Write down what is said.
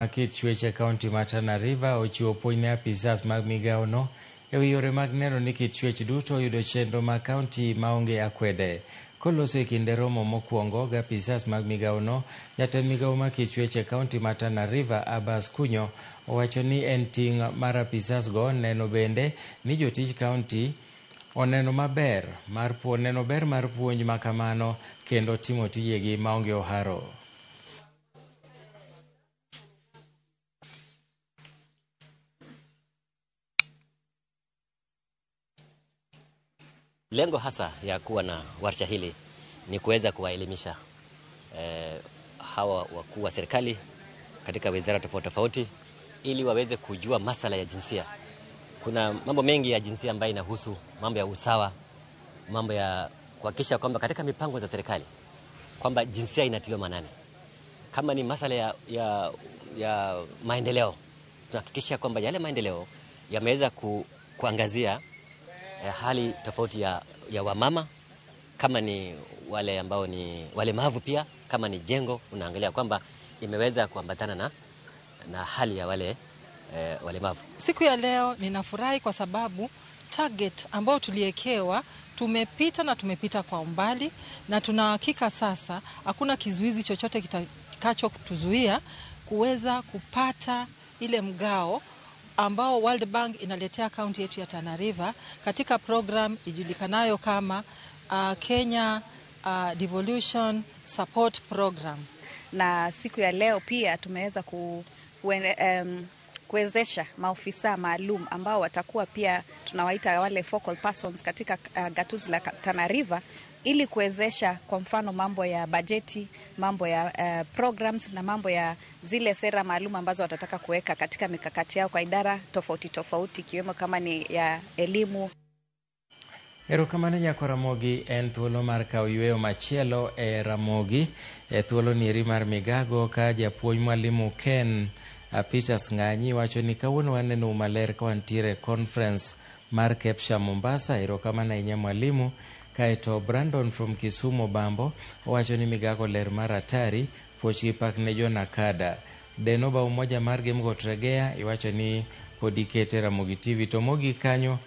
Kit chwech e kaunti ma Tana River ochiwo puonj ne apisas mag migawo no ewi yore mag neno ni kit chwech duto oyudo chenro mag kaunti maonge akwede. Koloso e kinde romo mokwongo gi apisas mag migawo no, jatend migawo mar kit chwech e kaunti ma Tana River Abbas Kunyo owacho ni en ting' mar apisas go neno bende ni jotij kaunti oneno maber mar neno ber mar puonj ma kamano kendo timo tijegi maonge oharo. Lengo hasa ya kuwa na warsha hili ni kuweza kuwaelimisha hawa wakuu wa serikali katika wizara tofauti tofauti ili waweze kujua masala ya jinsia. Kuna mambo mengi ya jinsia ambayo inahusu mambo ya usawa, mambo ya kuhakikisha kwamba katika mipango za serikali kwamba jinsia inatiliwa maanani. Kama ni masala ya maendeleo, tunahakikisha kwamba yale maendeleo yameweza kuangazia hali tofauti ya wamama, kama ni wale ambao ni walemavu pia, kama ni jengo unaangalia kwamba imeweza kuambatana na hali ya wale walemavu. Siku ya leo ninafurahi kwa sababu target ambayo tuliekewa tumepita na tumepita kwa umbali, na tuna hakika sasa hakuna kizuizi chochote kitakachotuzuia kuweza kupata ile mgao ambao World Bank inaletea kaunti yetu ya Tana River katika program ijulikanayo kama Kenya Devolution Support Program. Na siku ya leo pia tumeweza kuwezesha maofisa maalum ambao watakuwa pia tunawaita wale focal persons katika gatuzi la Tana River ili kuwezesha kwa mfano mambo ya bajeti, mambo ya programs na mambo ya zile sera maalum ambazo watataka kuweka katika mikakati yao kwa idara tofauti tofauti ikiwemo kama ni ya elimu. Erokamano nyako Ramogi, en thuolo mar kawo yweyo machielo e Ramogi e thuolo nieri mar migago ka japuonj mwalimu Ken Peters Ng'anyi wacho ni kawuono waneno maler ka wantiere e conference mar Kepsha Mombasa. Erokamano ahinya mwalimu. Kaeto Brandon from Kisumu Bambo owacho ni migago ler mar atari, puoch gi pak ne jonakada. Denoba umoja mar Gemgot Regea iwacho ni pod ikete Ramogi TV to mogik kanyo.